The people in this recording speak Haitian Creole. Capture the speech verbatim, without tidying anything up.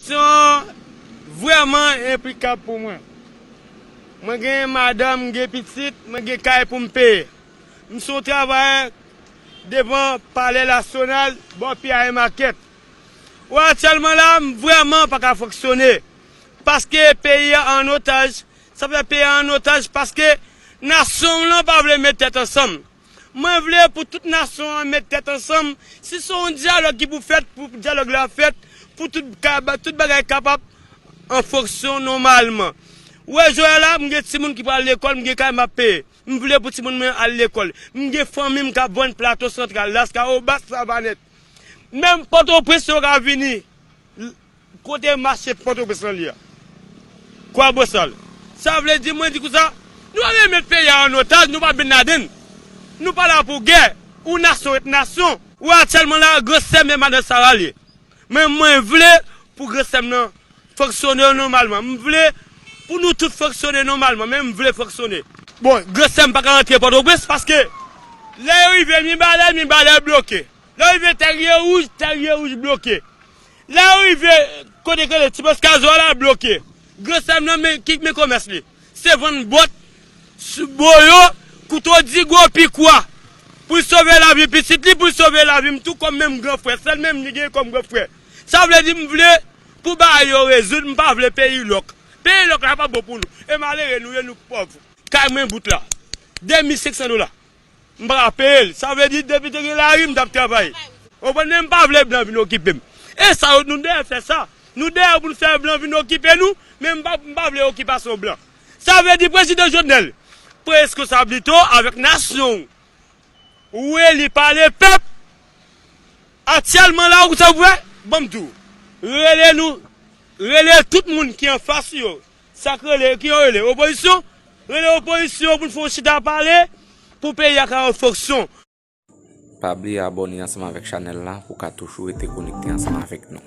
Sitiyasyon an vrèman enplikab pou mwen. Mwen gen madanm, m gen pitit, mwen gen kay pou m peye. M se yon travayè devan Palè Nasyonal, bò P I A Market. Wè, aktyèlman la, m vrèman pa ka fonksyone. Paske peyi a an otaj. Sa fè peyi a an otaj paske nasyon w lan pa vle met tèt ansanm. Mwen vle pou tout nasyon an met tèt ansanm. Si se yon dyalòg ki pou fèt, pou dyalòg la fèt, pou tout, ka- tout bagay kapab an fonksyon nòmalman. Ou wè, jodi a la, m gen timoun ki pral lekòl, m gen kay m ap peye. M vle pou timoun mwen al lekòl. M gen fanmi m k ap vann Plato Santral, Laskawobas, Savanèt. Menm Pòtoprens yo ka vini. Kote mache Pòtoprens lan li a? Kwabosal. Sa vle di, mwen di konsa, nou pa vle met peyi a an otaj, nou pa Bin Laden. Nou pa la pou gè. Yon nasyon ret nasyon. Ou wè aktyèlman la, Gran Sè m e madan Sara l ye. Men mwen vle pou Gran Sè m nan fonksyone nòmalman. M vle pou nou tout fonksyone nòmalman, men m vle fonksyone. Bon, Gran Sè m pa ka rantre Pòtoprens paske lè yo rive Mibalè, Mibalè bloke. Lè yo rive Tè Rivyewouj, Tè Rivyewouj bloke. Lè yo rive kote k rele Ti Pòs Kazo a la bloke. Gran Sè m nan men, ki men komès li? Se vann bòt, boyo, kouto di gwo pikwa. Pou l sove lavi pitit li, pou l sove lavi m tou kòm menm gran frè. Sèl menm li gen kòm gran frè. Sa vle di m vle pou bagay yo rezoud, m pa vle peyi lòk. Peyi lòk la pa bon pou nou. E malere nou ye, nou pòv. Kay mwen bout la. De mil senk san dola. M pa ka peye l. Sa vle di depi te gen lari, m t ap travay. Ou konprann, men m pa vle blan vin okipe m. E sa yo, nou dèyè fè sa. Nou dèyè pou n fè blan vin okipe nou, men m pa, m pa vle okipasyon blan. Sa vle di prezidan Jovenel pran reskonsablite w avèk nasyon w. Ou eli pa lepèp. Aktyèlman la, ou sa vre? Ban m di w. Rele nou, rele tout moun ki anfas yo. Sa k rele, ki yo rele? Opozisyon? Rele opozisyon pou n fè yon chita pale, pou peyi a ka an fonksyon. Pa bliye abòne ansanm avèk chanèl la pou w ka toujou rete konekte ansanm avèk nou.